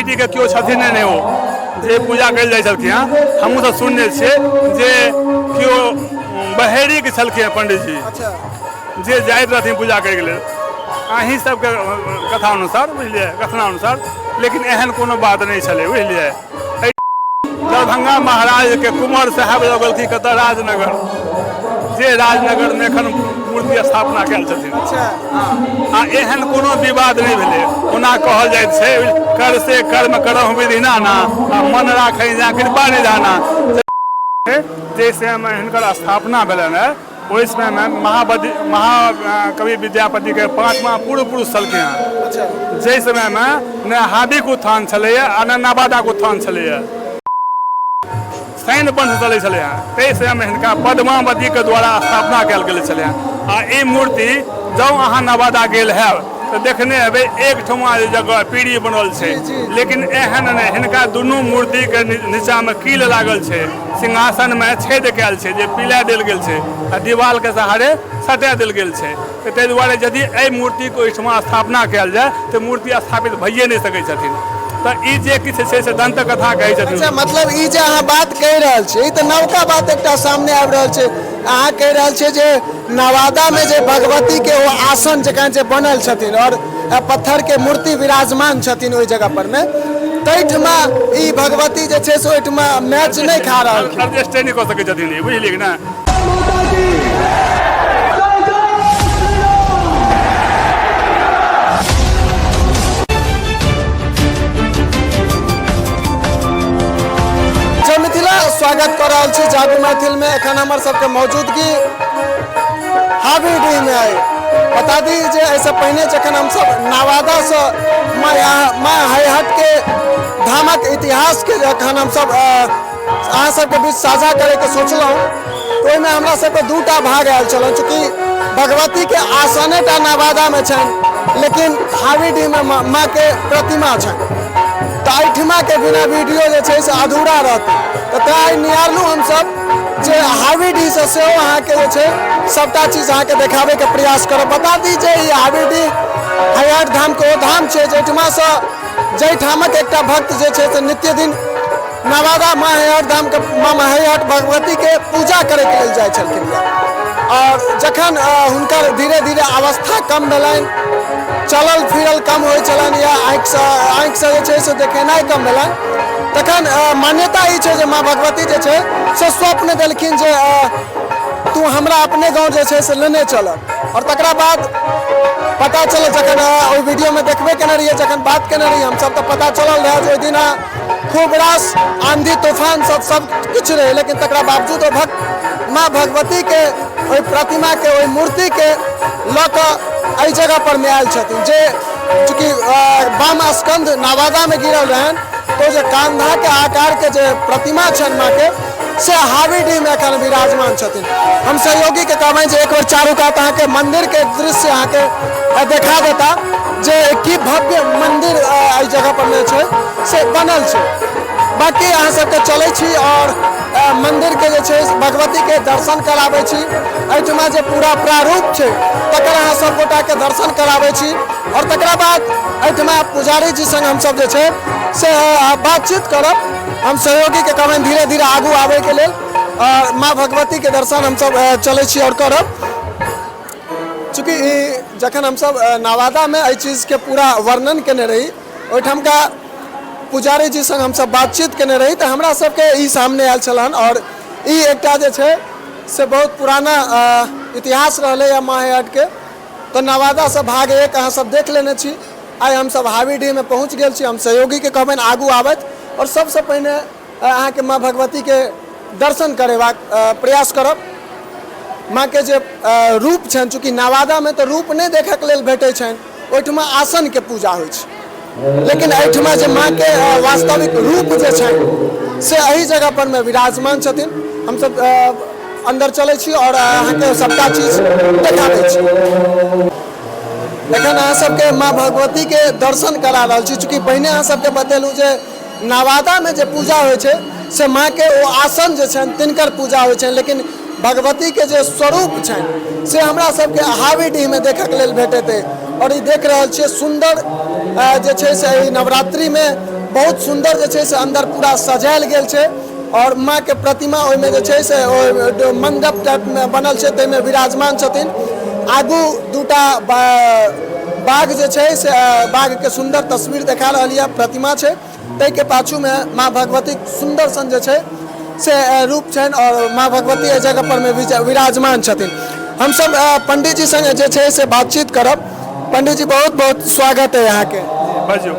कमिटीके केओ छथिन नहि ओ जे पूजा कयल जाइ छलखिन हँ, हमहूँ सब सुनने छियै जे केओ बहेरीके छलखिन हँ पंडीजी जे जाइत रहथिन पूजा करैके लेल, अहीं सबके कथा अनुसार, बुझलियै, कथना अनुसार, लेकिन एहन कोनो बात नहि छलै, बुझलियै। दरभंगा महाराज के कुंवर साहब लऽ गेलखिन कतऽ, राजनगर, जे राजनगर मे एखन मूर्ति स्थापना कयल छथिन। आ एहन कोनो विवाद नहि भेलै। ओना कहल जाइत छै कर से कर्म करहु विधि नाना, आ मन राखै जा कृपा निधाना। जाहि समयमे हिनकर स्थापना भेलनि हँ ओहि समयमे महाबदी महाकवि विद्यापतिके पाँचमा पूर्व पुरुष छलखिन हँ, जाहि समयमे ने हाबीके उत्थान छलैए आ ने नवादाके उत्थान छलैए, सैन्य वंश चलै छलै हँ, ताहि समयमे हिनका पद्मावतीके द्वारा स्थापना कयल गेल छलै हँ। आ ई मूर्ति जँ अहाँ नवादा गेल हैब तऽ देखने हेबै एक ठमा जे जगह पीढ़ी बनल छै, लेकिन एहन नहि, हिनका दुनू मूर्तिके नीचाँमे कील लागल छै, सिंहासनमे छेद कयल छै जे पिला देल गेल छै आ दीवालके सहारे सटा देल गेल छै। तऽ ताहि दुआरे यदि एहि मूर्तिके ओहिठमा स्थापना कयल जाय तऽ मूर्ति स्थापित भइए नहि सकै छथिन। तऽ ई जे किछु छै से दंत कथा कहै छथिन। अच्छा, मतलब ई जे अहाँ बात कहि रहल छी ई तऽ नवका बात एकटा सामने आबि रहल छै। अहाँ कहि रहल छियै जे नवादामे जे भगवतीके ओ आसन जकाँ जे बनल छथिन आओर पत्थरके मूर्ति विराजमान छथिन ओहि जगह पर मे, ताहिठमा ई भगवती जे छै से ओहिठमा मैच नहि खा रहल। एडजस्टे नहि कऽ सकै छथिन, बुझलियै कि ने। जय मिथिला, स्वागत कऽ रहल छी जागू मैथिल में। एखन हमर सबके मौजूदगी हाबीडीह में आई। बता दी जे एहिसँ पहिने जखन हमसब नवादा से माँ हैहट के धामक इतिहास के जखन हमसब अहाँ सबके बीच साझा करैके सोचलहुँ तऽ ओहिमे हमरा सबके दूटा भाग आयल छल। चूँकि भगवतीके आसने टा नवादामे छनि लेकिन हाबीडीहमे माँके प्रतिमा छनि, तऽ एहिठिमाके बिना वीडियो जे छै से अधूरा रहतै। तऽ तैँ आइ निहारलहुँ हमसब जे हाबीडीहसँ सेहो अहाँके जे छै सबटा चीज अहाँके देखाबैके प्रयास करब। बता दी जे ई हाबीडीह हैहट धामके ओ धाम छै जाहिठिमासँ जाहिठामक एकटा भक्त जे छै से नित्य दिन नवादा माँ हैहट धामके माँ हैहट भगवतीके पूजा करैके लेल जाइ छलखिन। आओर जखन हुनकर धीरे धीरे अवस्था कम भेलनि, चलल फिरल कम होइ छलनि या आँखिसँ जे छै से देखेनाइ कम भेलनि, तखन मान्यता ई छै जे माँ भगवती जे छै से स्वप्न देलखिन जे तू हमरा अपने गाँव जे छै से लेने चलऽ। आओर तकरा बाद पता चलल, जखन ओहि वीडियोमे देखबे केने रहियै, जखन बात केने रहियै हमसब, तऽ पता चलल रहए जे ओहि दिना खूब रास आंधी तूफान सब सब किछु रहै, लेकिन तकरा बावजूद ओ भक्त माँ भगवतीके ओहि प्रतिमाके ओहि मूर्तिके लऽ कऽ एहि जगह पर मे आयल छथिन। जे चूँकि बाम स्कंध नवादामे गिरल रहनि, तो जे कांधाके आकारके जे प्रतिमा छनि माँके से हाबीडीहमे एखन विराजमान छथिन। हम सहयोगीके कहबनि जे एक बेर चारू कात अहाँके मन्दिरके दृश्य अहाँके देखा देता जे की भव्य मन्दिर एहि जगह पर मे छै से बनल छै। बाकी अहाँ सबके चलै छी और मन्दिरके जे छै भगवतीके दर्शन कराबै छी। एहिठमा जे पूरा प्रारूप छै तकर अहाँ सब गोटाके दर्शन कराबै छी और तकरा बाद एहिठमा पुजारी जी संग हमसब जे छै से बातचीत करब। हम सहयोगीके कहबनि धीरे धीरे आगू आबैके लेल और माँ भगवतीके दर्शन हमसब चलै छी और करब। चूँकि जखन हमसब नवादामे एहि चीजके पूरा वर्णन केने रही, ओहिठामका पुजारी जी संग हमसब बातचीत केने रही, तऽ हमरा सबके ई सामने आयल छल हन। और ई एकटा जे छै से बहुत पुराना इतिहास रहलैए माँ हैहटके। तऽ नवादासँ भाग एक अहाँ सब देख लेने छी। आइ हमसब हाबीडीहमे पहुँच गेल छी। हम सहयोगीके कहबनि आगू आबथि आओर सबसँ पहिने अहाँके माँ भगवतीके दर्शन करेबाक प्रयास करब। माँके जे रूप छनि, चूँकि नवादामे तऽ रूप नहि देखैके लेल भेटै छनि, ओहिठमा आसनके पूजा होइ छै, लेकिन एहिठमा जे माँके वास्तविक रूप जे छनि से एहि जगह पर मे विराजमान छथिन। हमसब अन्दर चलै छी आओर अहाँके सबटा चीज देखाबै छी। एखन अहाँ सबके माँ भगवतीके दर्शन करा रहल छी। चूँकि पहिने अहाँ सबके बतेलहुँ जे नवादामे जे पूजा होइ छै से माँके ओ आसन जे छनि तिनकर पूजा होइ छनि, लेकिन भगवतीके जे स्वरूप छनि से हमरा सबके हाबीडीहमे देखैके लेल भेटैत अइ। आओर ई देख रहल छियै सुन्दर जे छै से एहि नवरात्रिमे बहुत सुन्दर जे छै से अन्दर पूरा सजायल गेल छै आओर माँके प्रतिमा ओहिमे जे छै से ओ मण्डप टाइपमे बनल छै, ताहिमे विराजमान छथिन। आगू दूटा बाघ जे छै से बाघके सुन्दर तस्वीर देखा रहल यऽ, प्रतिमा छै। ताहिके पाछूमे माँ भगवतीक सुन्दर सन जे छै से रूप छनि आओर माँ भगवती एहि जगह परमे विराजमान छथिन। हमसब पंडित जी संगे जे छै से बातचीत करब। पंडित जी, बहुत बहुत स्वागत है अहाँके। बाजू।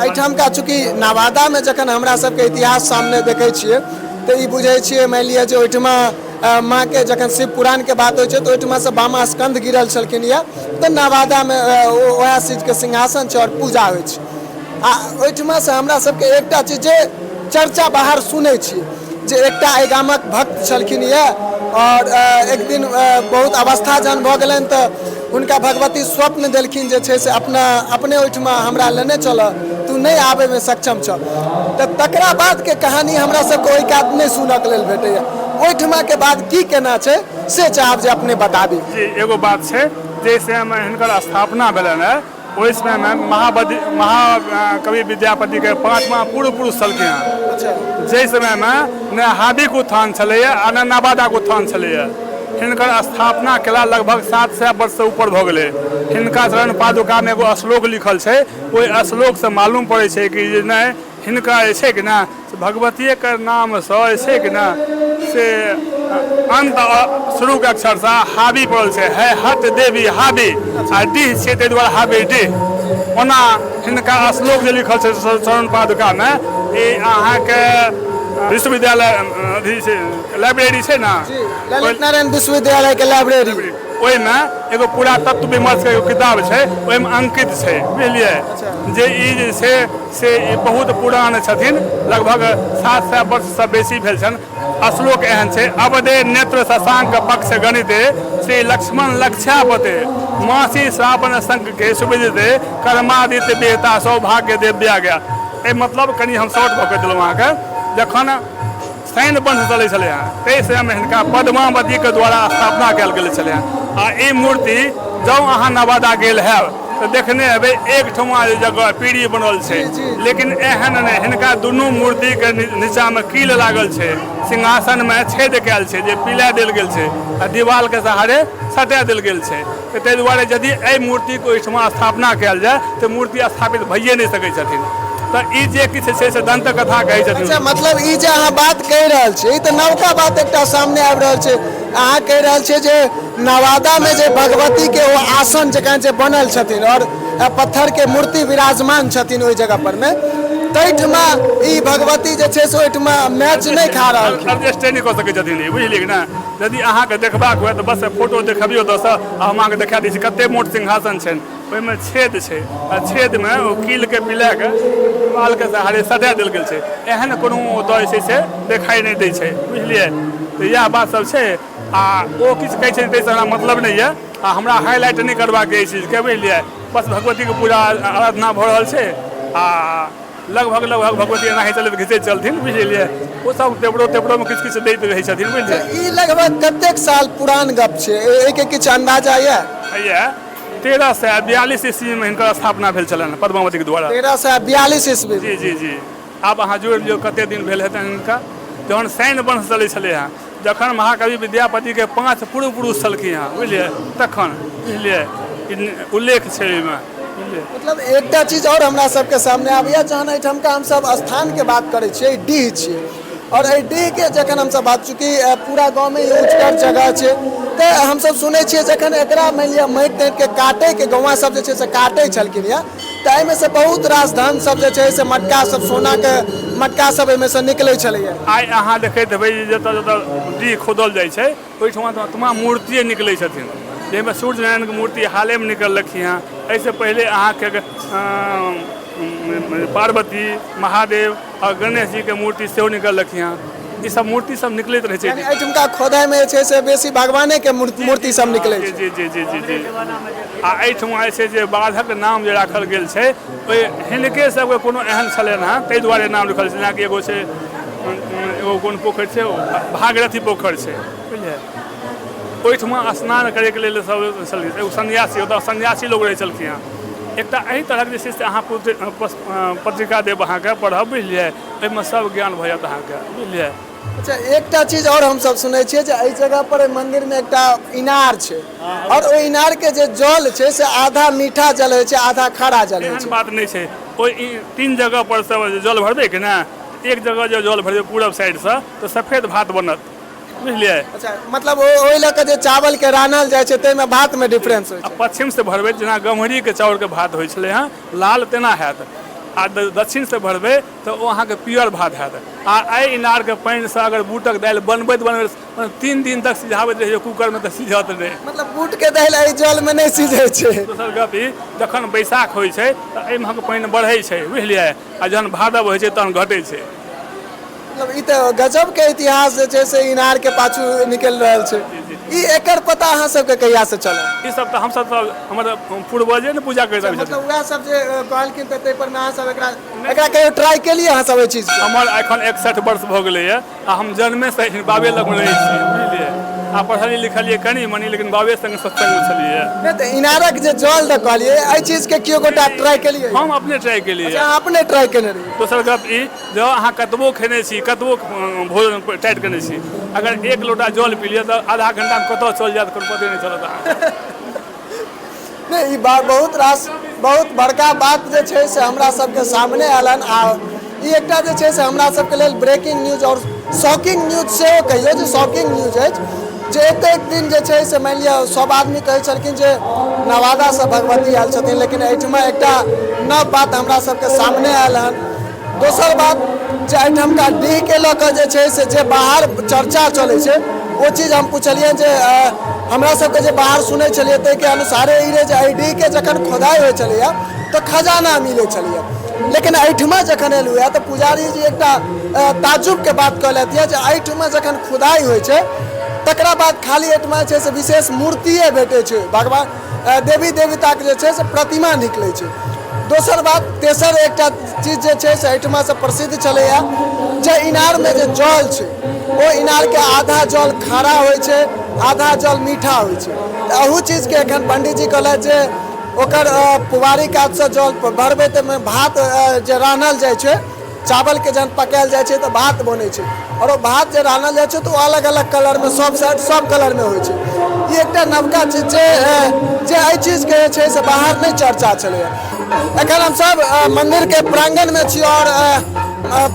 एहिठामका चूँकि नवादामे जखन हमरा सबके इतिहास सामने देखै छियै तऽ ई बुझै छियै, मानि लिअ जे ओहिठमा माँके जखन शिव पुराणके बात होइ छै तऽ ओहिठमासँ बामा स्कन्द गिरल छलखिन यऽ, तऽ नवादामे वएह चीजके सिंहासन छै आओर पूजा होइ छै। आ ओहिठमासँ हमरा सबके एकटा चीज जे चर्चा बाहर सुनै छी जे एकटा एहि गामक भक्त छलखिन यऽ आओर एक दिन बहुत अवस्था जहन भऽ गेलनि तऽ हुनका भगवती स्वप्न देलखिन जे छै से अपना अपने ओहिठमा हमरा लेने चलऽ, तू नहि आबैमे सक्षम छऽ। तऽ तकरा बादके कहानी हमरा सबके ओहि कात नहि सुनऽके लेल भेटैए। ओहिठमाके बाद की केना छै से चाहब जे अपने बताबी। जी, एगो बात छै, जाहि समयमे हिनकर स्थापना भेलनि हँ ओहि समयमे महाबदी महाकवि विद्यापतिके पाँचमा पूर्व पुरुष छलखिन हँ। जाहि समयमे ने हाबीके उत्थान छलैए आ ने नवादाके उत्थान छलैए। हिनकर स्थापना केला लगभग 700 वर्षसँ ऊपर भऽ गेलै। हिनका चरण पादुकामे एगो श्लोक लिखल छै, ओहि श्लोकसँ मालूम पड़ै छै कि जे नहि हिनका जे छै कि ने से भगवतीएके नामसँ जे छै कि ने से अन्त शुरूके अक्षरसँ हाबी पड़ल छै, है हत देवी हाबी, आ डीह छै ताहि दुआरे हाबी डीह। ओना हिनका श्लोक जे लिखल छै चरण पादुकामे, ई अहाँके विश्वविद्यालय अथी छै, लाइब्रेरी छै ने, ललित नारायण विश्वविद्यालयके लाइब्रेरी, ओहिमे एगो पुरातत्व विमर्शके एगो किताब छै, ओहिमे अंकित छै, बुझलियै, जे ई जे छै से ई बहुत पुरान छथिन, लगभग 700 वर्षसँ बेसी भेल छनि। श्लोक एहन छै, अवधे नेत्र शशांक पक्ष गणिते श्री लक्ष्मण लक्ष्यापते मासी श्रावण शंख के सुविदिते कर्मादित्य बेहता सौभाग्य देव्या गया। एहि मतलब कनि हम शॉर्ट भऽ कऽ देलहुँ अहाँके। जखन सैन्य वंश चलै छलै हँ ताहि समयमे हिनका पद्मावतीके द्वारा स्थापना कयल गेल छलै हँ। आ ई मूर्ति जँ अहाँ नवादा गेल हैब तऽ देखने हेबै एकठमा जे जगह पीढ़ी बनल छै, लेकिन एहन नहि, हिनका दुनू मूर्तिके नीचाँमे कील लागल छै, सिंहासनमे छेद कयल छै जे पिला देल गेल छै आ दीवालके सहारे सटा देल गेल छै। तऽ ताहि दुआरे यदि एहि मूर्तिके ओहिठमा स्थापना कयल जाय तऽ मूर्ति स्थापित भइए नहि सकै छथिन। तऽ ई जे किछु छै से दंत कथा कहै छथिन। अच्छा, मतलब ई जे अहाँ बात कहि रहल छी ई तऽ नवका बात एकटा सामने आबि रहल छै। अहाँ कहि रहल छियै जे नवादामे जे भगवतीके ओ आसन जकाँ जे बनल छथिन आओर पत्थरके मूर्ति विराजमान छथिन ओहि जगह पर मे, ताहिठमा ई भगवती जे छै से ओहिठमा मैच नहि खा रहल। एडजस्टे नहि कऽ सकै छथिन, बुझलियै कि ने? यदि अहाँके देखबाक हुए तऽ बस फोटो देखबियौ ओतऽसँ आ हम अहाँके देखा दै छी। कते मोट सिंहासन छनि, ओहिमे छेद छै आ छेदमे ओ कीलके पिलाके दीवालके सहारे सटा देल गेल छै। एहन कोनो ओतऽ जे छै से देखाइ नहि दै छै, बुझलियै? तऽ इएह बात सब छै। आ ओ किछु कहै छै ताहिसँ हमरा मतलब नहि यऽ आ हमरा हाइलाइट नहि करबाक एहि चीजके, बुझलियै? बस भगवतीके पूजा आराधना भऽ रहल छै आ लगभग लगभग भगवती एनाही चलैत घिचैत चलथिन, बुझलियै? ओ सब पेपरो तेपरोमे किछु किछु दैत रहै छथिन, बुझलियै? ई लगभग कतेक साल पुरान गप छै, एहिके किछु अंदाजा यऽ? यऽ, 1342 ईस्वीमे हिनकर स्थापना भेल छलनि पद्मावतीके द्वारा। 1342 ईस्वी? जी जी जी। आब अहाँ जोड़ि लियौ कते दिन भेल हेतनि हिनका। जहन सैन्य वंश चलै छलै हँ, जखन महाकवि विद्यापतिके 5 पूर्व पुरुष छलखिन हँ, बुझलियै, तखन, बुझलियै, उल्लेख छै ओहिमे, बुझलियै? मतलब एकटा चीज आओर हमरा सबके सामने आबैए, जहन एहिठामका हमसब स्थानके बात करै छियै, डीह छियै आओर एहि डीहके जखन हमसब बात, चूँकि पूरा गाँवमे ई ऊँचगर जगह छै, तऽ हमसब सुनै छियै जखन एकरा मानि लिअ माटि ताटिके काटैके गौआँ सब जे छै से काटै छलखिन यऽ तऽ एहिमे से बहुत रास धन सब जे छै से मटका सब, सोनाके मटका सब एहिमे से निकलै छलैया। आइ अहाँ देखैत हेबै जे जतऽ जतऽ डीह खोदल जाइ छै ओहिठमा तऽ तमाम मूर्तिए निकलै छथिन, जाहिमे सूर्य नारायणके मूर्ति हालेमे निकललखिन हँ। एहिसँ पहिले अहाँके पार्वती, महादेव आओर गणेश जीके मूर्ति सेहो निकललखिन हँ। ई सब मूर्ति सब निकलैत रहै छै। यानी एहिठुमका खोदाइमे जे छै से बेसी भगवानेके मूर्ति सब निकलै छै। जी जी जी जी जी। आ एहिठमा जे छै जे बाधक नाम जे राखल गेल छै ओहि हिनके सबके कोनो एहन छलनि हँ ताहि दुआरे नाम लिखल छै। जेनाकि एगो छै, एगो कोन पोखरि छै, भागीरथी पोखरि छै, बुझलियै? ओहिठमा स्नान करैके लेल सब छलखिन। एगो सन्यासी, ओतऽ सन्यासी लोक रहै छलखिन हँ। एकटा एहि तरहक जे छै से अहाँ पत्रिका देब अहाँके पढ़ब, बुझलियै, एहिमे सब ज्ञान भऽ जायत अहाँके, बुझलियै। अच्छा, एकटा चीज आओर हमसब सुनै छियै जे एहि जगह पर एहि मन्दिरमे एकटा इनार छै आओर ओहि इनारके जे जल छै से आधा मीठा जल होइ छै, आधा खारा जल होइ एहन छै। बात नहि छै। ओहि 3 जगह पर सब जे जल भरबै कि ने, एक जगह जे जल भरबै पूरब साइडसँ तऽ सफेद भात बनत, बुझलियै। अच्छा, मतलब ओहि लऽ कऽ जे चावलके रान्हल जाइ छै ताहिमे भातमे डिफरेंस होइ आ छै। पश्चिमसँ भरबै जेना गम्हरीके चाउरके भात होइ छलै हँ लाल, तेना हैत। आ दक्षिणसँ भरबै तऽ ओ अहाँके पियर भात हैत। आ एहि इनारके पानिसँ अगर बूटक दालि बनबैत बनबैत 3 दिन तक सिझाबैत रहियौ कूकरमे तऽ सिझत नहि। मतलब बूटके दालि एहि जलमे नहि सिझै छै। दोसर गप ई, जखन बैसाख होइ छै तऽ एहिमे पानि बढ़ै छै, बुझलियै, आ जहन भादव होइ छै तहन घटै छै। मतलब ई तऽ गजबके इतिहास जे छै से इनारके पाछू निकलि रहल छै। ई एकर पता अहाँ सबके कहिया से चलल? ई सब तऽ हमसब तऽ हमर पूर्वजे ने पूजा करैत आबै छथिन। मतलब वएह सब जे कहलखिन तऽ ताहि पर मे अहाँ सब एकरा एकरा कहियो ट्राई केलियै अहाँ सब एहि चीज के? हमर एखन 61 वर्ष भऽ गेलैए आ हम जन्मेसँ एखन बाबे लगमे रहै छी, बुझलियै, आ पढ़लियै लिखलियै कनि मनि, लेकिन बाबे संगे सत्संगमे छलियै। नहि तऽ इनारक जे जल दऽ कहलियै, एहि चीजके केओ गोटा ट्राई केलियै? हम अपने ट्राई केलियै। अच्छा, अहाँ अपने ट्राई केने रहियै। दोसर गप ई, जँ अहाँ कतबो खेने छी, कतबो भोजन टाइट केने छी, अगर एक लोटा जल पी लिअ तऽ आधा घंटामे कतऽ चलि जायत कोनो पते नहि चलत अहाँके। नहि, ई बात बहुत रास बहुत बड़का बात जे छै से हमरा सबके सामने आयल हन आ ई एकटा जे छै से हमरा सबके लेल ब्रेकिंग न्यूज आओर शॉकिंग न्यूज सेहो कहियौ जे शॉकिंग न्यूज अछि जे एतेक दिन जे छै से मानि लिअ सब आदमी कहै छलखिन जे नवादासँ भगवती आयल छथिन, लेकिन एहिठमा एकटा नव बात हमरा सबके सामने आयल हन। दोसर बात जे एहिठामका डीहके लऽ कऽ जे छै से जे बाहर चर्चा चलै छै ओ चीज हम पुछलियनि जे हमरा सबके जे बाहर सुनै छलियै ताहिके अनुसारे ई रहै जे एहि डीहके जखन खोदाइ होइ छलैए तऽ खजाना मिलै छलैए, लेकिन एहिठमा जखन एलहुँ हँ तऽ पुजारी जी एकटा ताज्जुबके बात कहलथि यऽ जे एहिठमा जखन खुदाइ होइ छै तकरा बाद खाली एहिठमा जे छै से विशेष मूर्तिए भेटै छै, भगवान देवी देवताके जे छै से प्रतिमा निकलै छै। दोसर बात, तेसर एकटा चीज जे छै से एहिठमासँ प्रसिद्ध छलैए जे इनारमे जे जल छै ओ इनारके आधा जल खारा होइ छै, आधा जल मीठा होइ छै। तऽ अहू चीजके एखन पंडीजी कहलथि जे ओकर पुबारी कातसँ जल भरबै तऽ ओहिमे भात जे रान्हल जाइ छै, चावलके जहन पकायल जाइ छै तऽ भात बनै छै आओर ओ भात जे रान्हल जाइ छै तऽ ओ अलग अलग कलरमे सब साइड सब कलरमे होइ छै। ई एकटा नवका चीज छै जे एहि चीजके जे छै से बाहर नहि चर्चा छलैए। एखन हमसब मन्दिरके प्राङ्गणमे छी आओर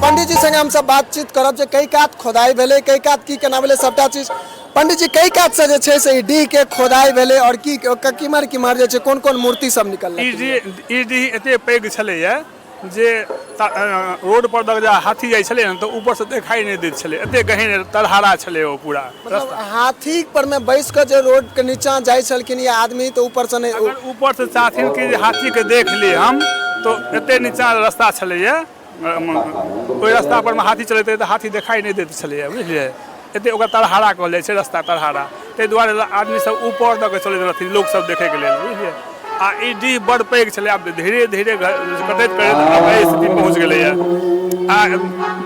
पंडीजी सङ्गे हमसब बातचीत करब जे कै कात खोदाइ भेलै, कै कात की केना भेलै सबटा चीज। पंडीजी, कै कातसँ जे छै से ई डीहके खोदाइ भेलै आओर की किम्हर किम्हर जे छै कोन कोन मूर्ति सब निकललै? ई डीह एते पैघ छलैए जे रोड पर दऽ जे हाथी जाइ छलै ने तऽ ऊपरसँ देखाइ नहि दैत छलै, एते गहीर तरहारा छलै ओ पूरा। मतलब हाथी पर मे बैस कऽ जे रोड के नीचा जाइ छलखिन या आदमी तऽ ऊपर से नहि, अगर ऊपर से चाहथिन कि जे हाथी के देख ली हम तऽ एते नीचा रास्ता छलैए, ओहि रास्ता पर मे हाथी चलैत रहै तऽ हाथी देखाइ नहि दैत छलैए, बुझलियै। एते ओकरा तरहारा कहल जाइ छै, रास्ता तरहारा, ताहि दुआरे आदमी सब ऊपर दऽ कऽ चलैत रहथिन लोक सब देखैके लेल, बुझलियै। आ ई डीह बड़ पैघ छलै, आब धीरे धीरे कटैत कटैत आब एहि स्थितिमे पहुँच गेलैए। आ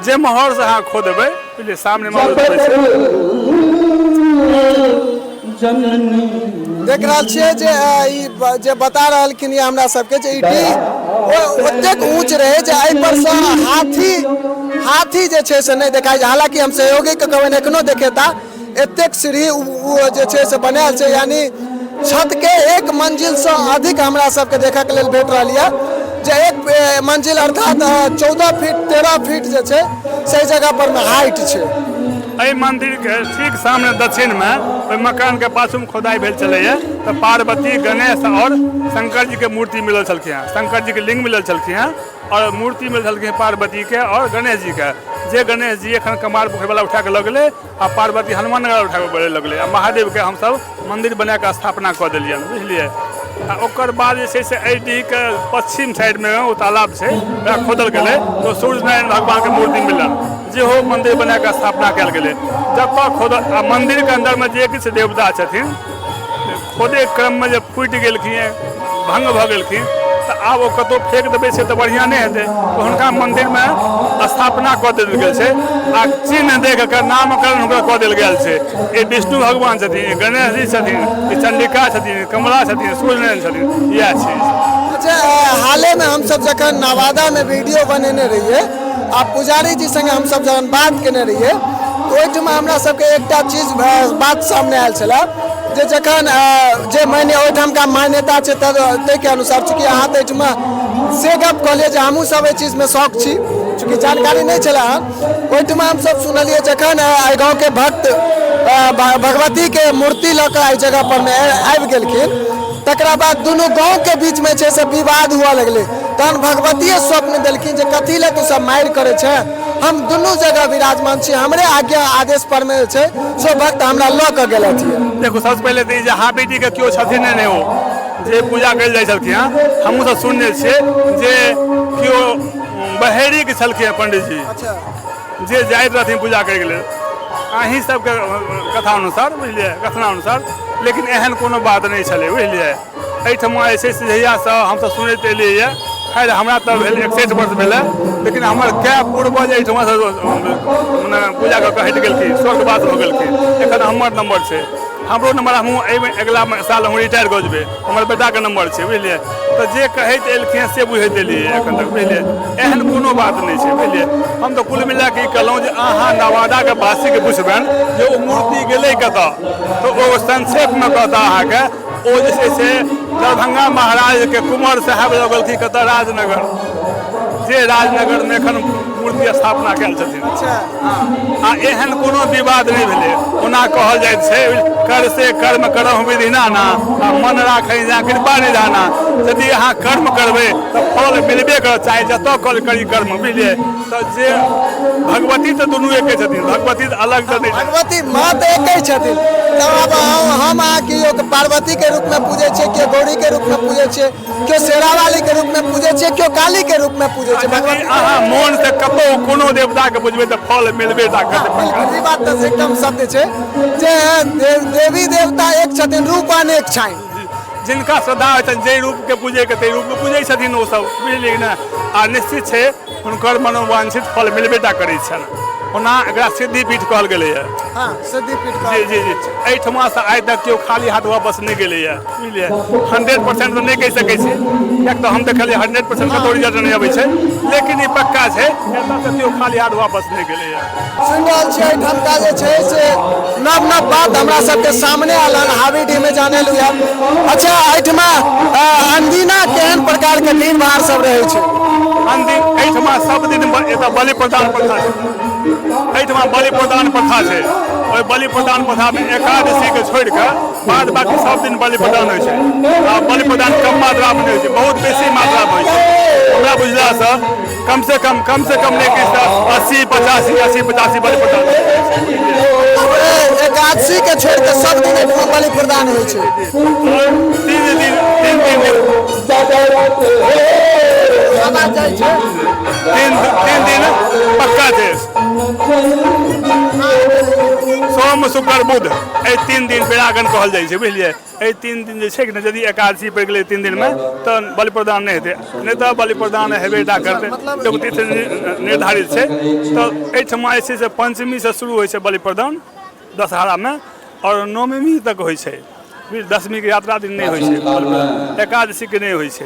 जे महरसँ अहाँ खोदबै, बुझलियै, सामने देख रहल छियै जे ई जे बता रहलखिन यऽ हमरा सबके जे ई डीह ओतेक ऊँच रहै जे एहि पर सँ हाथी हाथी जे छै से नहि देखाइ छै। हालाँकि हम सहयोगीके कहबनि एखनो देखेता, एतेक सीढ़ी ओ जे छै से बनायल छै, यानी छतके एक मंजिलसँ अधिक हमरा सबके देखऽके लेल भेट रहल यऽ जे एक मंजिल अर्थात 14 फीट 13 फीट जे छै से जगह पर मे हाइट छै। एहि मंदिरके ठीक सामने दक्षिणमे ओहि मकानके पाछूमे खोदाइ भेल छलैए तऽ पार्वती, गणेश आओर शंकर जीके मूर्ति मिलल छलखिन हेँ, शंकर जीके लिंग मिलल छलखिन हेँ आओर मूर्ति मिलल छलखिन पार्वतीके आओर गणेश जीके, जे गणेश जी एखन कमार पोखरिवला उठा कऽ लऽ गेलै आ पार्वती हनुमान नगर उठा कऽ लऽ गेलै आ महादेवके हमसब मन्दिर बना कऽ स्थापना कऽ देलियनि, बुझलियै। आ ओकर बाद जे छै से एहि डीहके पश्चिम साइडमे ओ तालाब छै, ओकरा खोदल गेलै तऽ सूर्य नारायण भगवानके मूर्ति मिलल, जेहो मन्दिर बना कऽ स्थापना कयल गेलै। जतऽ खोदल आ मन्दिरके अन्दरमे जे किछु देवता छथिन खोदे क्रममे जे फूटि गेलखिन, भङ्ग भऽ गेलखिन, तऽ आब ओ कतहु फेक देबै से तऽ बढ़िआँ नहि हेतै, तऽ हुनका मन्दिरमे स्थापना कऽ देल गेल छै आ चिन्ह देख कऽ नामकरण हुनका कऽ देल गेल छै। ई विष्णु भगवान छथिन, ई गणेश जी छथिन, ई चंडिका छथिन, कमला छथिन, सूर्यनारायण छथिन, इएह छै। अच्छा, हालेमे हमसब जखन नवादामे वीडियो बनेने रहियै आ पुजारी जी संगे हमसब जखन बात केने रहियै, तऽ ओहिठमा हमरा सबके एकटा चीज बात सामने आयल छलै जे जखन जे माने ओहिठामका मान्यता छै ताहिके अनुसार, चूँकि अहाँ तऽ एहिठमा से गप कहलियै जे हमहूँ सब एहि चीजमे शौक छी, चूँकि जानकारी नहि छलै हँ। ओहिठमा हमसब सुनलियै जखन एहि गाँवके भक्त भगवतीके मूर्ति लऽ कऽ एहि जगह पर मे आबि गेलखिन, तकरा बाद दुनू गाँवके बीचमे छै से विवाद हुअ लगलै। तहन भगवतीए स्वप्न देलखिन जे कथी लए तू सब मारि करै छै, हम दुनू जगह विराजमान छी, हमरे आज्ञा आदेश पर मे छै सो भक्त हमरा लऽ कऽ गेलथि। देखू, सबसँ पहिले तऽ ई जे हाबीडीके केओ छथिन नहि, ओ जे पूजा कयल जाइ छलखिन हँ, हमहूँ सब सुनने छियै जे केओ बहेरीके छलखिन हँ पंडीजी जे जाइत रहथिन पूजा करैके लेल, अहीं सबके कथा अनुसार, बुझलियै, कथना अनुसार। लेकिन एहन कोनो बात नहि छलै, बुझलियै। एहिठमा जे छै से जहियासँ हमसब सुनैत एलियैए, खैर हमरा तऽ भेल 61 वर्ष भेलै, लेकिन हमर कए पूर्वज एहिठमासँ मने पूजा कऽ कऽ हटि गेलखिन, स्वर्गवास भऽ गेलखिन। एखन हमर नम्बर छै, हमरो नम्बर, हमहूँ एहिमे अगिला साल हम रिटायर कऽ जेबै, हमर बेटाके नम्बर छै, बुझलियै। तऽ जे कहैत एलखिन से बुझैत एलियै एखन तक, बुझलियै। एहन कोनो बात नहि छै, बुझलियै। हम तऽ कुल मिला कऽ ई कहलहुँ जे अहाँ नवादाके वासीके पुछबनि जे ओ मूर्ति गेलै कतऽ, तऽ ओ संक्षेपमे कहता अहाँके, ओ जे छै से दरभंगा महाराजके कुंवर साहेब लऽ गेलखिन कतऽ, राजनगर, जे राजनगरमे एखन मूर्ति स्थापना कयल छथिन। आ एहन कोनो विवाद नहि भेलै। ओना कहल जाइत छै, कर से कर्म करहु विधि नाना, आ मन राखै जा कृपा निधाना। यदि अहाँ कर्म करबै तऽ फल मिलबे करत, चाहे जतऽ कल करी कर्म, बुझलियै। तऽ जे भगवती तऽ दुनू एके छथिन, भगवती तऽ अलग तऽ नहि। भगवती माँ तऽ एके छथिन। तऽ आब हम अहाँ केओ पार्वती के रूप में पूजै छियै, केओ गौरी के रूप में पूजै छियै, केओ शेरावाली के रूप में पूजै छियै, केओ काली के रूप में पूजै छियै। भगवती अहाँ मोन से कतौ कोनो देवता के पूजबै तऽ फल मिलबे टा करतै। बिल्कुल, ई बात तऽ एकदम सत्य छै जे देवी देवता एक छथिन, रूप अनेक छनि। जिनका श्रद्धा होइ छनि जाहि रूप के पूजै के ताहि रूप में पूजै छथिन ओ सब, बुझलियै ने। आ निश्चित छै हुनकर मनोवांछित फल मिलबे टा करै छनि। ओना एकरा सिद्धिपीठ कहल गेलैए। हँ, सिद्धिपीठ कहल। जी जी जी, एहिठमासँ आइ तक केओ खाली हाथ वापस नहि गेलैए, बुझलियै। 100% तऽ नहि कहि सकै छी, किएक तऽ हम देखलियै 100% कतहु रिजल्ट नहि अबै छै, लेकिन ई पक्का छै एतऽसँ केओ खाली हाथ वापस नहि गेलैए। सुनि रहल छियै एहिठामका जे छै से नव नव बात हमरा सबके सामने आयल हन, हाबीडीहमे जानै लू। अच्छा, एहिठमा अनदिना केहन प्रकारके भीड़ भाड़ सब रहै छै? अनदिन एहिठमा सब दिन एतऽ बलि प्रदान प्रथा छै, एहिठमा बलि प्रदान प्रथा छै। ओहि बलि प्रदान प्रथामे एकादशीके छोड़ि कऽ बाद बाकी सब दिन बलि प्रदान होइ छै। आ बलि प्रदान कम मात्रामे नहि होइ छै, बहुत बेसी मात्रामे होइ छै। हमरा बुझलासँ कम से कम कम से कम नहि किछु तऽ 80 85 80 85 बलि प्रदान। एकादशी के छोड़ि कऽ सब दिन एहिठमा बलि प्रदान होइ छै। 3 दिन, 3 दिन आवाज जाइ छै। 3 दिन पक्का छै, सोम शुक्र बुध, एहि 3 दिन बेरागन कहल जाइ छै, बुझलियै। एहि 3 दिन जे छै ने, यदि एकादशी पड़ि गेलै 3 दिनमे तऽ बलि प्रदान नहि हेतै, नहि तऽ बलि प्रदान हेबे टा करतै। एगो तिथि निर्धारित छै। तऽ एहिठमा जे छै से पंचमीसँ शुरू होइ छै बलि प्रदान दशहरामे, आओर नवमी तक होइ छै। दशमीके यात्रा दिन नहि होइ छै बलि प्रदान, एकादशीके नहि होइ छै,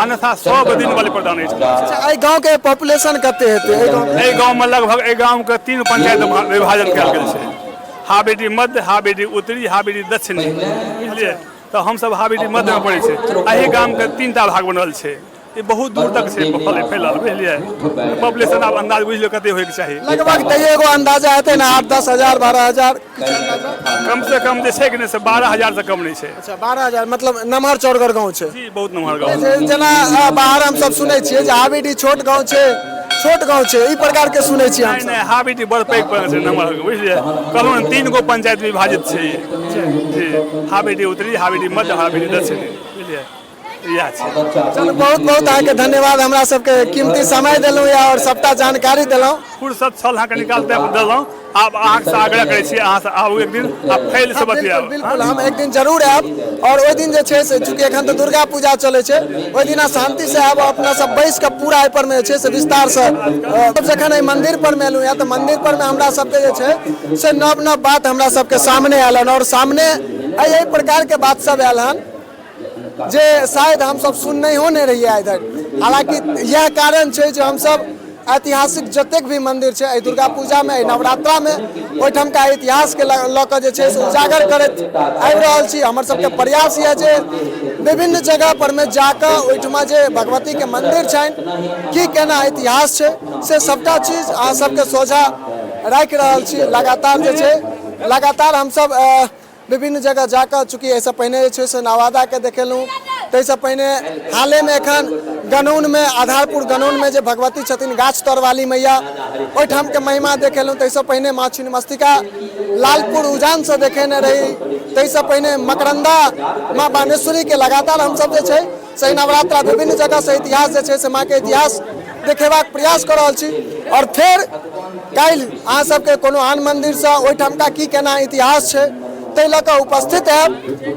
अन्यथा सब दिन बलि प्रदान होइ छै। अच्छा, एहि गाँवके पॉपुलेशन कते हेतै एहि गाँव? एहि गाँवमे लगभग, एहि गाँवके 3 पंचायत विभाजन कयल गेल छै, हाबेडी मध्य, हाबेडी उत्तरी, हाबेडी दक्षिणी, बुझलियै। तऽ हमसब हाबेडी मध्यमे पड़ै छै। एहि गामके 3टा भाग बनल छै, ई बहुत दूर तक छै फैलल, बुझलियै। पॉपुलेशन आब अन्दाज बुझि लियौ कते होइके चाही। लगभग तैयो एगो अन्दाजा हेतै ने, 8 10 हजार 12 हजार? कम से कम जे छै कि नहि से 12 हजार से कम नहि छै। अच्छा, 12 हजार, मतलब नमहर चौड़गर गाँव छै। जी, बहुत नमहर गाँव। जेना बाहर हमसब सुनै छियै जे हाबीडी छोट गाँव छै, छोट गाँव छै, ई प्रकार के सुनै छियै हमसब। नहि, हाबीडी बड़ पैघ छै, नमहर, बुझलियै। कहलहुँ ने 3 गो पंचायत विभाजित छै जी, हाबीडी उत्तरी, हाबीडी मध्य, हाबीडी दक्षिणी, बुझलियै, इएह छै। चलू, बहुत बहुत अहाँके धन्यवाद, हमरा सबके कीमती समय देलहुँ और सबटा जानकारी देलहुँ। फुर्सत छल अहाँके निकालते देलहुँ। आब अहाँसँ आग्रह करै छी, अहाँसँ आबू एक दिन आ फैल से बतियाब। बिल्कुल, हम एक दिन जरूर आयब। और ओहि दिन जे छै से चूँकि एखन तऽ दुर्गा पूजा चलै छै, ओहि दिन शान्ति से आयब, अपना सब बैस कऽ पूरा एहि पर मे जे छै से विस्तार से। जखन एहि मंदिर पर मे एलहुँ तऽ मंदिर पर मे हमरा सबके जे छै से नव नव बात हमरा सबके सामने आयल हन, और सामने एहि प्रकार के बात सब आयल हन। जे शायद हमसभ सुननहियो नहि रहियै आइ धरि। हालाँकि इएह कारण छै जे हमसभ ऐतिहासिक जतेक भी मन्दिर छै एहि दुर्गा पूजामे, एहि नवरात्रामे, ओहिठामका इतिहासके लऽ कऽ जे छै से उजागर करैत आबि रहल छी। हमर सबके प्रयास यऽ जे विभिन्न जगह परमे जाकऽ ओहिठमा जे भगवतीके मन्दिर छनि, की केना इतिहास छै, से सबटा चीज अहाँ सबके सोझा राखि रहल छी। लगातार जे छै लगातार हमसब विभिन्न जगह जाकऽ, चूँकि एहिसँ पहिने जे छै से नवादाके देखेलहुँ, ताहिसँ पहिने हालेमे एखन गनौनमे, आधारपुर गनौनमे जे भगवती छथिन गाछ तरवाली मैया, ओहिठामके महिमा देखेलहुँ। ताहिसँ पहिने माँ छिन्नमस्तिका लालपुर उजानसँ देखेने रही। ताहिसँ पहिने मकरन्दा माँ बानेश्वरीके। लगातार हमसब जे छै से नवरात्रा विभिन्न जगहसँ इतिहास जे छै से माँके इतिहास देखेबाक प्रयास कऽ रहल छी। आओर फेर काल्हि अहाँ सबके कोनो आन मन्दिरसँ ओहिठामका की केना इतिहास छै ताहि लऽ कऽ उपस्थित हैब।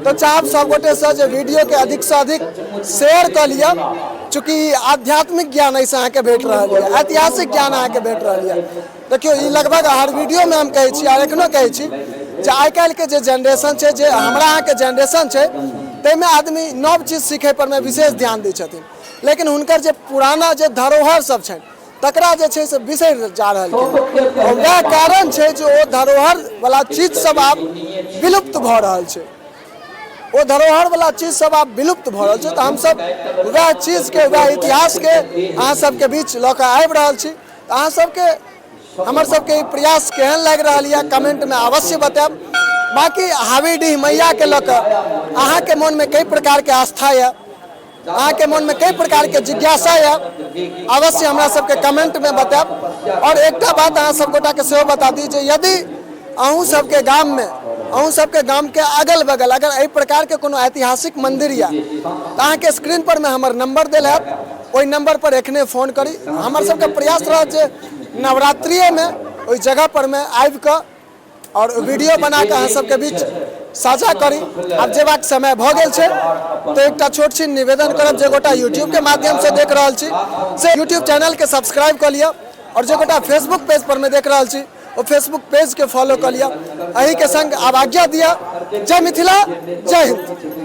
तऽ चाहब सब गोटेसँ जे वीडियोके अधिकसँ अधिक शेयर कऽ लिअ, चूँकि आध्यात्मिक ज्ञान एहिसँ अहाँके भेट रहल यऽ, ऐतिहासिक ज्ञान अहाँके भेट रहल यऽ। देखियौ, ई लगभग हर वीडियोमे हम कहै छी आओर एखनो कहै छी जे आइ काल्हिके जे जेनरेशन छै, जे हमरा अहाँके जेनरेशन छै, ताहिमे आदमी नव चीज सीखै परमे विशेष ध्यान दै छथिन, लेकिन हुनकर जे पुराना जे धरोहर सब छनि तकरा जे छै से बिसरि जा रहलखिन। आओर वएह कारण छै जे ओ धरोहर वला चीज सब आब विलुप्त भऽ रहल छै। ओ धरोहर वला चीज सब आब विलुप्त भऽ रहल छै। तऽ हमसब वएह चीजके, वएह इतिहासके अहाँ सबके बीच लऽ कऽ आबि रहल छी। तऽ अहाँ सबके हमर सबके ई प्रयास केहन लागि रहल यऽ, कमेंटमे अवश्य बतायब। बाँकी हावीडीह मैयाके लऽ कऽ अहाँके मोनमे कई प्रकारके आस्था यऽ, अहाँके मोनमे कई प्रकारके जिज्ञासा यऽ, अवश्य हमरा सबके कमेंटमे बतायब। आओर एकटा बात अहाँ सब गोटाके सेहो बता दी जे यदि अहूँ सबके गाममे, अहूँ सबके गामके अगल बगल अगर एहि प्रकारके कोनो ऐतिहासिक मन्दिर यऽ तऽ अहाँके स्क्रीन पर मे हमर नंबर देल हैत, ओहि नंबर पर एखने फोन करी। हमर सबके प्रयास रहत जे नवरात्रिएमे ओहि जगह पर मे आबि कऽ आओर वीडियो बना कऽ अहाँ सबके बीच साझा करी। आब जेबाक समय भऽ गेल छै, तऽ एकटा छोट छिन निवेदन करब, जे गोटा यूट्यूबके माध्यमसँ देख रहल छी से यूट्यूब चैनलके सब्सक्राइब कऽ लिअ, आओर जे गोटा फेसबुक पेज पर मे देख रहल छी ओ फेसबुक पेजके फॉलो कऽ लिअ। एहिके संग आब आज्ञा दिअ। जय मिथिला, जय हिंद।